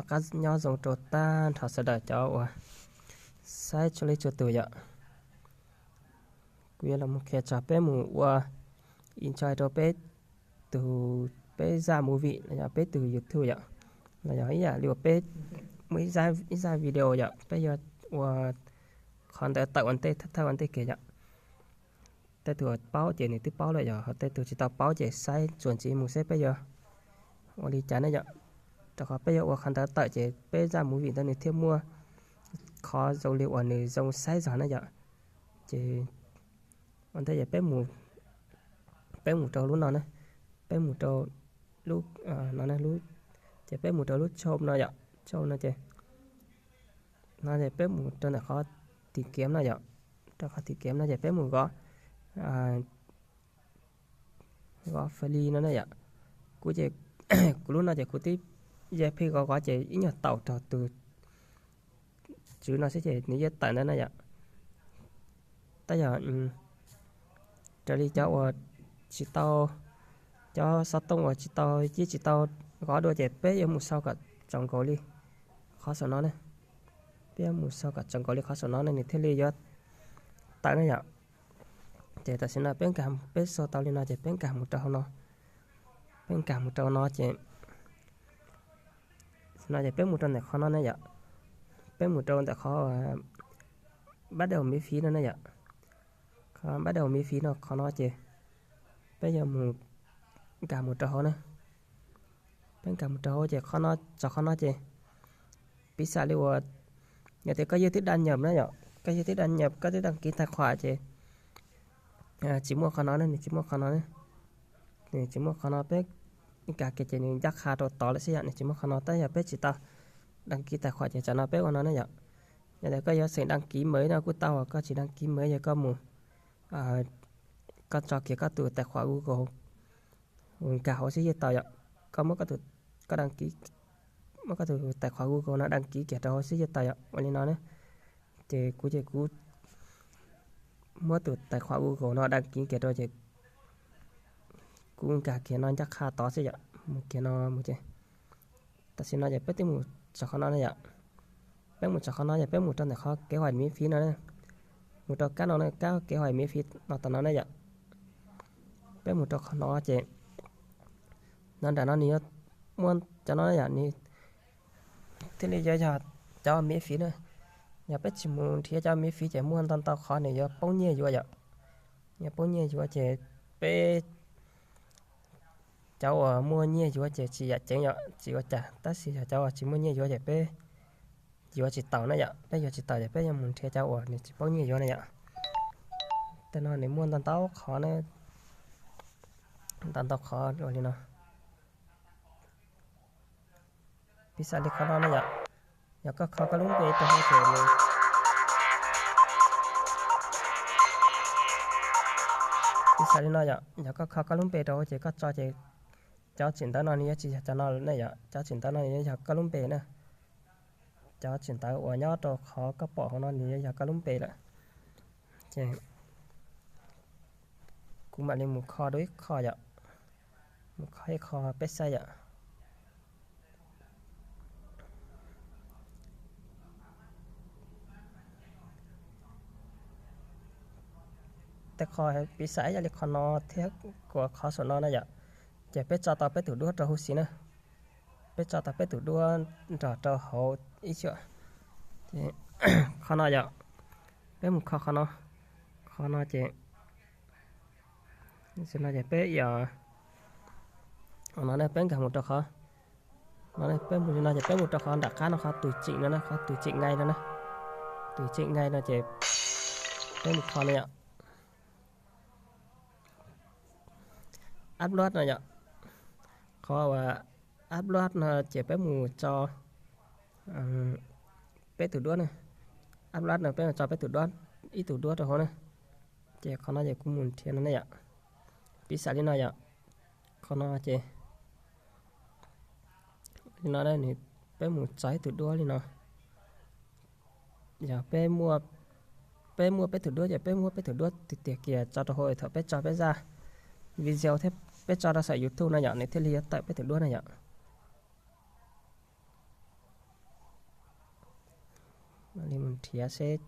Qab nyob zoo rau tag nrho sawv daws cov uas saib txhua leej txhua tus yom. Kuv yuav los mus qhia tso peb mus ua enjoy rau peb tus, peb zaj movie los yog peb tus YouTube yom, los yog ib yam li uas peb muaj ib zaj video yom, peb yuav ua qhov ntawd tawm ua ntej, thawj ua ntej kiag yom. Tej tus paub ces nws twb paub lawm yom, ho tej tus tsis tau paub ces saib txuas ntxiv mus seb peb yuav ua li cas ne yom. Rau qhov peb yuav ua qhov ntawd tawm ces peb zaj movie ntawd nws thiaj muaj qhov zoo li uas nws zoo saib zog ne yom. Ces ua ntej ces peb mus, peb mus rau lub no ne, peb mus rau lub, no ne, lub, ces peb mus rau lub chom no yom, chom no ces, no ces peb mus rau ntawm qhov tìm kiếm no yom, rau qhov tìm kiếm no ces peb mus gov, gov free no ne yom. Kuv ces, kuv lub no ces kuv twb yog pheej gov gov ces ib nyuag taum rau tus tswv no xwb ces nws yeej tawm ntawd na yom. Tab yog raws li cov uas tsis tau, cov xov tooj uas tsis tau, yeej tsis tau gov dua ces peb yuav mus sau kom txaus nkaus li qhov saum no ne. Peb yuav mus sau kom txaus nkaus li qhov saum no ne nws thiaj li yuav tawm ne yom. Ces tam sim no peb nkag, peb sau tau li no ces peb nkag mus rau hauv no, peb nkag mus rau no ces, no ces peb mus rau ntawm qhov no ne yom. Peb mus rau ntawm qhov bắt đầu miễn phí no ne yom. Qhov bắt đầu miễn phí no, qhov no ces peb yuav mus nkag mus rau hauv na. Peb nkag mus rau hauv ces qhov no, txog qhov no ces piv xam li uas yog tias koj yeej twb đăng nhập na yom, koj yeej twb đăng nhập, koj twb đăng ký tài khoản ces tsis muaj qhov no ne, nws tsis muaj qhov no ne. Nws tsis muaj qhov no, peb nkag kiag ces nws ncaj qha rau tod lawm xwb yom, nws tsis muaj qhov no. Tab yog peb tsis tau đăng ký tài khoản ces tsam no peb ua no ne yom. Yog tias koj yuav xeem đăng ký mới no kuj tau, koj tsis đăng ký mới ces koj mus, koj tso kiag koj tus tài khoản Google nkag hauv xwb yeej tau yom. Koj muab koj tus, koj đăng ký, muab koj tus tài khoản Google no đăng ký kiag rau hauv xwb yeej tau yom, ua li no ne. Ces kuv ces kuv muab tus tài khoản Google no đăng ký kiag rau ces kuv nkag kiag no ncaj qha tod xwb yom, mus kiag no mus ces tam sim no ces peb twb mus txog qhov no ne yom. Peb mus txog qhov no ces peb mus rau ntawm qhov kế hoạch miễn phí no, mus rau kab no, kab kế hoạch miễn phí no tom no ne yom. Peb mus rau qhov no ces no nram no nws yuav muaj cov no yom, nws thiaj li yuav yog cov miễn phí na. Yog peb tsis mus nrhiav cov miễn phí ces muaj ntau ntau qhov nws yuav poob nyiaj yuav yom. Yuav poob nyiaj yuav ces peb, cov uas muaj nyiaj yuav ces tsis yam ceev yom, tsis ua cas, tab sis yog cov uas tsis muaj nyiaj yuav ces peb yuav tsis taus na yom, peb yuav tsis taus ces peb yuav mus nrhiav cov uas nws tsis poob nyiaj yuav na yom. Tej no nws muaj ntau ntau qhov na, ntau ntau qhov ua li no. Piv xam li qhov no na yom, yog koj kho koj lub npe rau hauv ces nws, piv xam li no yom, yog koj kho koj lub npe rau hauv ces koj tso ces cov txim ntawv no nws yuav tsis yog cov no ne yom, cov txim ntawv no yuav yog koj lub npe na. Cov txim ntawv uas nyob rau qhov koj pom hauv no nws yuav yog koj lub npe lawm. Ces kuv mam li mus kho dua ib qho yom, mus kho ib qho peb saib yom. Tej qho piv xam ib yam li qhov no thiab kuv qhov saum no na yom, ces peb tso tau peb tus duab rau huv si na. Peb tso tau peb tus duab nrog rau hauv ib xyuam. Qhov no yom, peb mus kho qhov no, qhov no ces, no ces peb, no ne peb nkag mus rau qhov no, peb mus li no ces peb mus rau qhov nram qab no, qhov tus tseem no na, qhov tus tseem ngai no na, tus tseem ngai no ces peb mus kho no yom. Upload no yom, qhov uas upload no ces peb mus tso peb tus duab na. Upload no peb mus tso peb tus duab, ib tus duab rau hauv na. Ces qhov no ces kuv mus nrhiav no ne yom. Piv xam li no yom, qhov no ces li no, peb mus tso ib tus duab li no. Yog peb muaj, peb muaj peb tus duab ces peb muab peb tus duab tiag tiag kiag tso rau hauv thaum peb tso peb zaj video thiab peb tso rau saum YouTube no yom, nws thiaj li yuav tawm peb tus duab na yom. Li mus nrhiav seb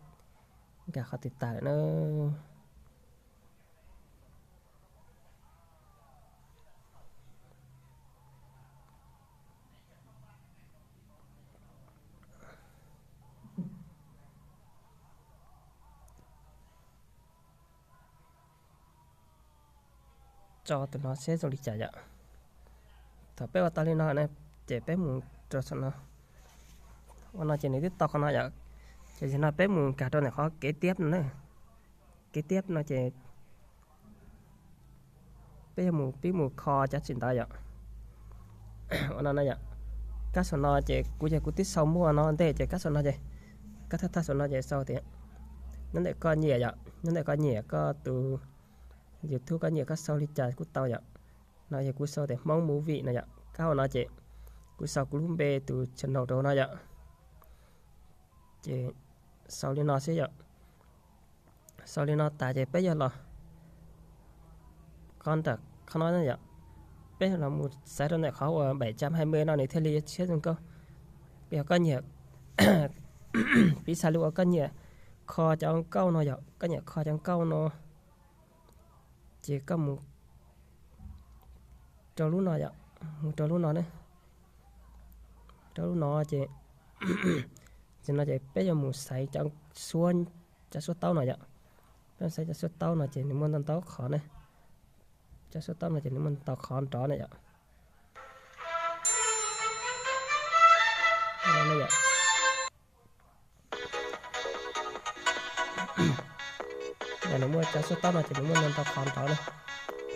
nkag qhov twg tag lawm na. Tso tus no seb zoo li cas yom. Thaum peb ua tau li no na, ces peb mus rau saum no. Ua no ces nws twb tau qhov no yom. Ces yog no peb mus nkag rau ntawm qhov kev tiab no na. Kev tiab no ces peb yuav mus pib mus kho cov tsis ntawd yom. Ua no na yom. Kab saum no ces kuv yog kuv twb sau muaj no ntej ces kab saum no ces kab thawj thawj saum no ces sau tias nyob ntawm koj nyiam yom, nyob ntawm koj nyiam koj tus YouTube koj nyiam koj sau li cas kuj tau yom. No yog kuv sau tias Hmoob Movie no yom. Kab hauv no ces kuv sau kuv lub npe tus channel rau no yom. Ces sau li no xwb yom. Sau li no tas ces peb yog los qhov nram qhov no yom. Peb los mus xaiv rau ntawm qhov uas bảy trăm hai mươi no nws thiaj li yuav tshiab zoo nkauj. Yog koj nyiam, piv xav li uas koj nyiam kho cov nkauj no yom, koj nyiam kho cov nkauj no ces koj mus rau lub no yom, mus rau lub no ne. Rau lub no ces, ces no ces peb yuav mus xaiv cov suab, cov suab taub no yom. Peb xaiv cov suab taub no ces nws muaj ntau ntau qhov ne. Cov suab taub no ces nws muaj ntau qhov nrov ne yom. Nws muaj cov suab taub no ces nws muaj ntau ntau qhov nrov na.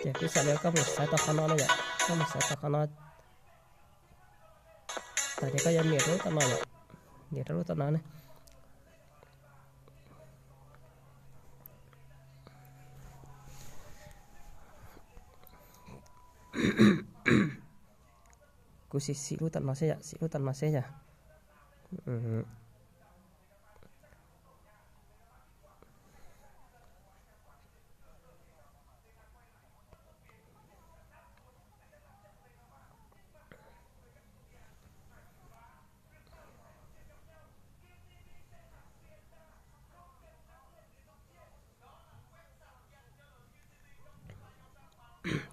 Ces piv xam li koj mus xaiv tau qhov no na yom, koj mus xaiv tau qhov no tas ces koj yuav nias rau lub tom no yom, nias rau lub tom no ne. Kuv sim sim lub tom no seb yom, sim lub tom no seb yom.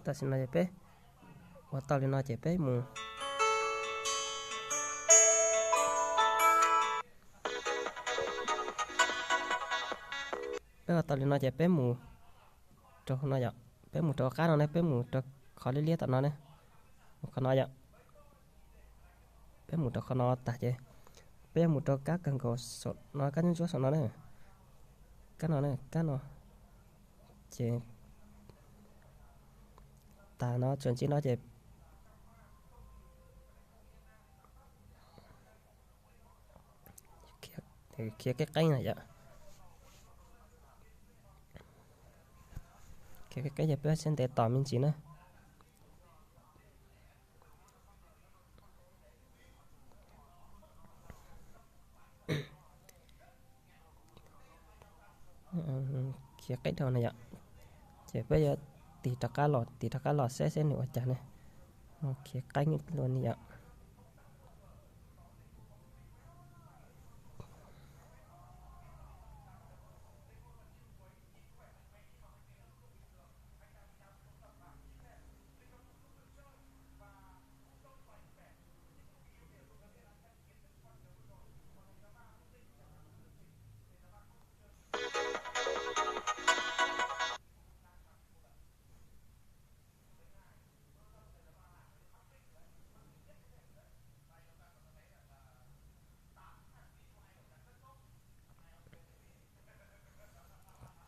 Tam sim no ces peb ua tau li no ces peb mus, peb ua tau li no ces peb mus rau no yom, peb mus rau qab no ne, peb mus rau qhov liab liab tom no ne, mus qhov no yom. Peb mus rau qhov no tas ces peb yuav mus rau kab kawg nkaus saum no, kab ntsuab ntsuab saum no na, kab no na, kab no. Ces tas no tsuas ntsib no ces khiav qeb qeeb na yom. Khiav qeb qeeb ces peb siab ntev tos me ntsis na. Khiav qeeb dhau na yom. Ces peb yuav tig rov qab los, tig rov qab los seb seb nws ua cas ne. Khiav qeeb luaj ni yom.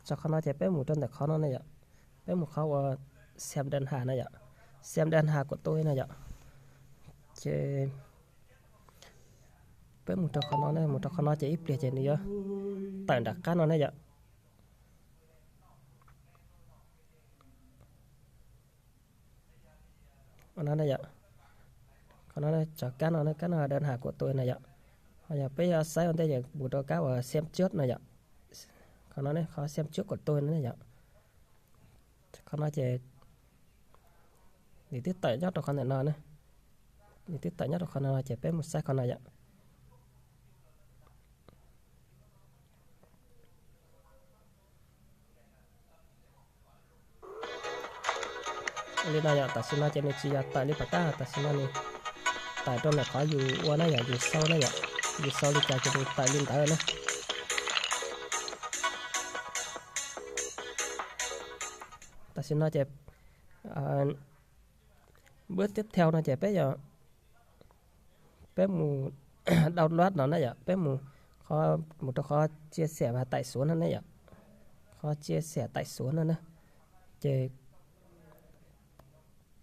Txog qhov no ces peb mus rau ntawm qhov no ne yom. Peb mus qhov uas xem đơn hàng no yom, xem đơn hàng của tôi no yom. Ces peb mus rau qhov no ne, mus rau qhov no ces ib pliag ces nws yuav tawm nram qab no ne yom. Qhov no ne yom, qhov no tso kab no, kab no đơn hàng của tôi no yom. Ho yog peb yuav saib ua ntej ces mus rau kab uas xem trước no yom. Qhov no ne, qhov xem trước của tôi no ne yom. Qhov no ces nws twb tawm nyob rau qhov ntawm no ne, nws twb tawm nyob rau qhov no ces peb mus saib qhov no yom. Li no yom, tam sim no ces nws tsis yog tawm li pam tab, tam sim no nws tawm rau ntawm qhov yus ua na yom, yus sau na yom, yus sau li cas ces nws tawm li ntawd na. Tam sim no ces, ub, tib thau no ces peb yog, peb mus download no na yom, peb mus, qhov, mus rau qhov chia sẻ và tải xuống no na yom, qhov chia sẻ tải xuống no na. Ces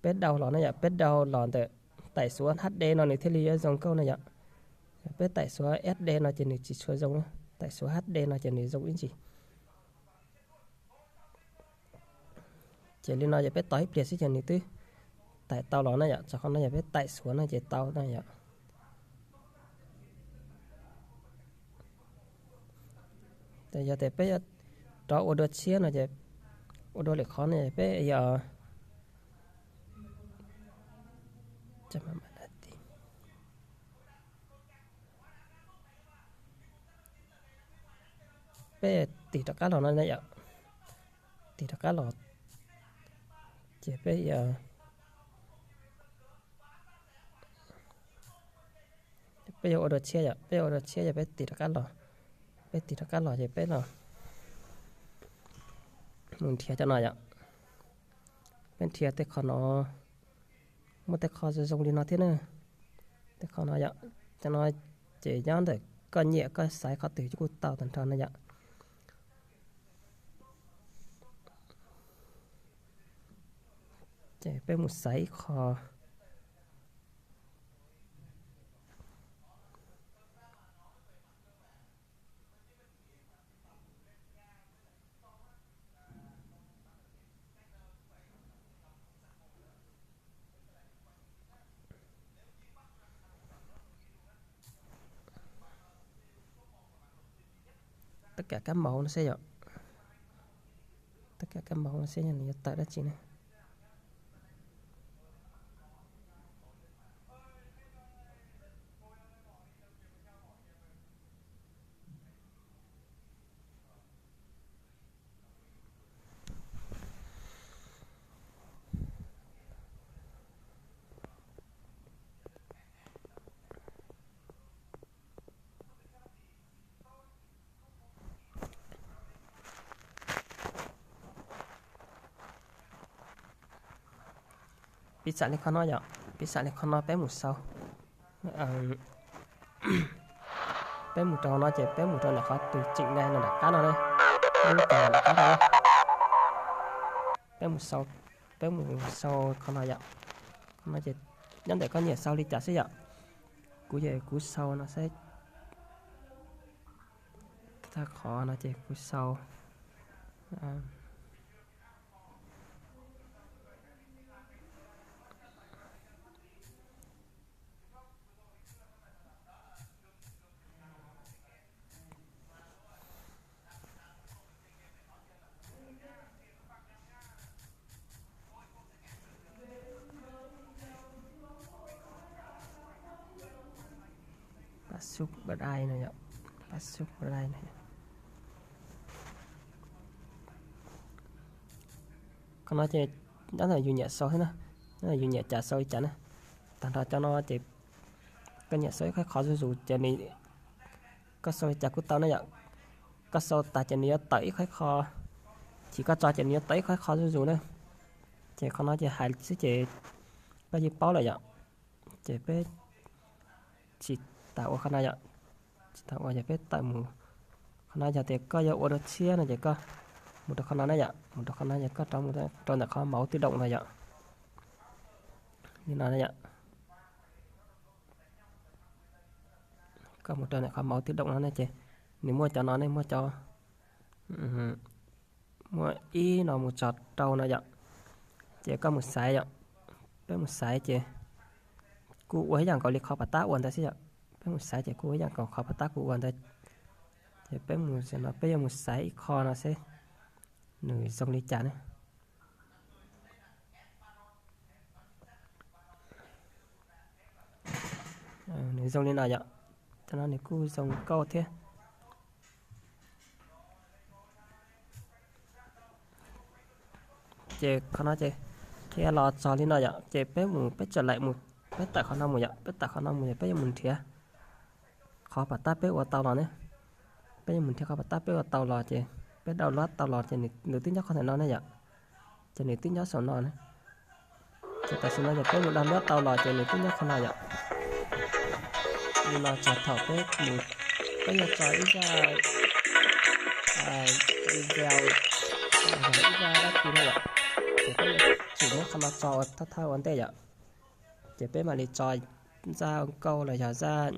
peb download los na yom, peb download los ntawm tải xuống H D no nws thiaj li yuav zoo nkauj na yom. Peb tải xuống S D no ces nws tsis tshua zoo, tải xuống H D no ces nws zoo ib ntsis. Ces li no ces peb tos ib pliag xwb ces nws twb tải tau los na yom, rau qhov no yog peb tải xuống no ces tau na yom. Ces yog tias peb yuav rov ua dua tshiab no ces, ua dua lwm qhov no peb yog, peb tig rov qab los no yom, tig rov qab los, ces peb yog, peb yuav ua dua tshiab yom, peb yuav ua dua tshiab yog peb tig rov qab los, peb tig rov qab los ces peb los mus nrhiav cov no yom. Peb nrhiav tej qho no, muaj tej qho zoo zoo li no thiab na. Tej qho no yom, cov no ces nyob ntawm koj nyiam koj xaiv qhov twg kuj tau tag nrho na yom. Ces peb mus xaiv ib qho. Tất cả các màu no seb yom. Tất cả các màu no seb nws yuav tawm dab tsi ne. Piv xam li qhov no yom, piv xam li qhov no peb mus sau, peb mus rau no ces peb mus rau ntawm qhov tus chỉnh ngay no nram qab no na, peb mus rau nram qab no, peb mus sau, peb mus sau qhov no yom. Qhov no ces nyob ntawm koj nyiam sau li cas xwb yom. Kuv ces kuv sau no xwb. Tag qhov no ces kuv sau Pab xub pab dai no yom, pab xub pab dai no. Qhov no ces nyob ntawm yus nyiam sau xwb na, nyob ntawm yus nyiam cas sau li cas na. Tag nrho cov no ces koj nyiam sau ib qhov qhov zuj zus ces nws, koj sau li cas kuj tau na yom. Koj sau tas ces nws yuav tawm ib qhov qhov, chim koj tso ces nws yuav tawm ib qhov qhov zuj zus na. Ces qhov no ces hais xwb ces koj yeej paub lawm yom. Ces peb tsis tas ua qhov no yom, tsis tas ua ces peb tawm mus. Qhov no yog tias koj yuav ua dua tshiab no ces koj mus rau qhov no na yom, mus rau qhov no ces koj rov mus rau ntawm qhov máu tự động no yom. Li no na yom. Koj mus rau ntawm qhov máu tự động no ne ces nws muaj cov no ne, muaj cov, muaj ib no mus txog rau no yom. Ces koj mus xaiv yom, peb mus xaiv ces kuj ua ib yam nkaus li qhov pov tab ua ntawd xwb yom. Peb mus xaiv ces kuj ua ib yam nkaus qhov pov tab kuv ua ntawd. Ces peb mus no peb yuav mus xaiv ib qho no seb nws zoo li cas ne. Nws zoo li no yom, cov no nws kuj zoo nkauj thiab. Ces qhov no ces Khiav los txog li no yom, ces peb mus, peb txawm laim mus, peb tawm qhov no mus yom, peb tawm qhov no mus yom, peb yuav mus nrhiav qhov pam tab peb ua tau los ne. Peb yuav mus nrhiav qhov pam tab peb ua tau los ces peb download tau los ces nws twb nyob qhov ntawm no ne yom. Ces nws twb nyob saum no ne. Ces tam sim no ces peb mus download tau los ces nws twb nyob qhov no yom. Li no txog thaum peb mus, peb yuav tso ib zaj video, ib zaj dab tsi no yom, ces peb yuav tsum muab qhov no tso ua thawj thawj ua ntej yom. Ces peb mam li tso zaj nkauj los yog zaj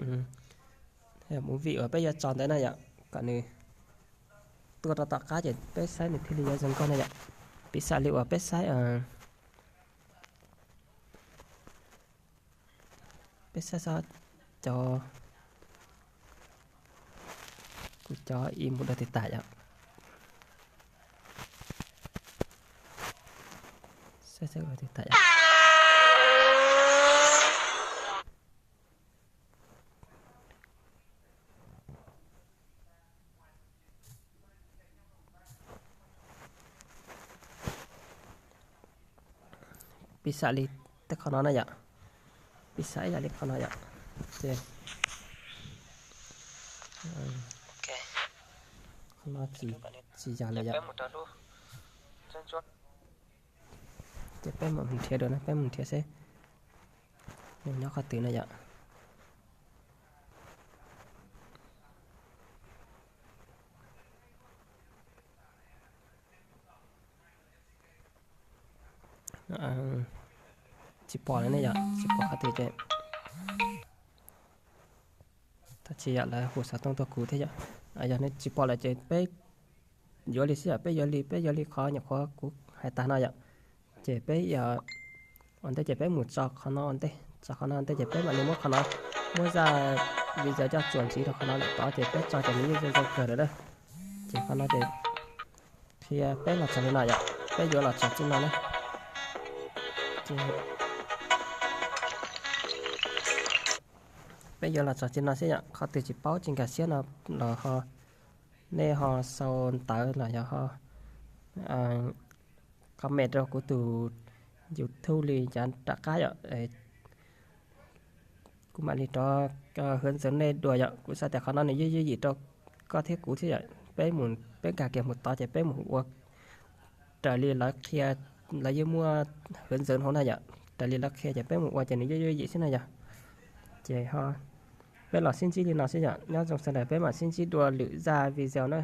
movie uas peb yuav tso ntawd na yom, kom nws tuaj rau tom qab ces peb saib nws thiaj li yuav zoo nkauj na yom. Piv xam li uas peb saib, peb saib xov cov, kuv cov ib mus dua tis tas yom. Saib xov tis tas yom. Piv xam li tej qhov no na yom. Piv xam ib yam li qhov no yom. Ces qhov no tsis yog lawm yom. Ces peb mus nrhiav dua na, peb mus nrhiav seb nws nyob qhov twg na yom. Tsis pom lawm ne yom, tsis pom qhov twg ces tab sis yom lawv hu xov tooj tuaj kuv thiab yom. Yog nws tsis pom lawm ces peb yuav li xwb yom, peb yuav li, peb yuav li qhov nyuam qhuav kuv hais tas no yom. Ces peb ua ntej ces peb mus tso qhov no ua ntej, tso qhov no ua ntej ces peb mam li muab qhov no, muab zaj video coj txuas ntxiv rau qhov no lawm tod ces peb tso ces nws yeej zoo zoo kawg lawm na. Ces qhov no ces qhia peb los txog li no yom, peb yuav los txog txij no na. Peb yuav los txog txij no xwb yom, qhov twg tsis paub tsis nkag siab no los ho nej ho sau ntawv los yog ho comment rau kuv tus YouTube li cas rov qab yom. Kuv mam li rov hwv ntxwv nej dua yom, kuv xav tias qhov no nws yooj yooj yim rau koj thiab kuv thiab yom. Peb mus, peb nkag kiag mus tod ces peb mus ua raws li lawv qhia, lawv yeej muaj hwv ntxwv hauv na yom, raws li lawv qhia ces peb mus ua ces nws yooj yooj yim xwb na yom. Ces ho peb los sib ntsib li no xwb yom, nyob zoo sawv daws peb mam sib ntsib dua lwm zaj video na.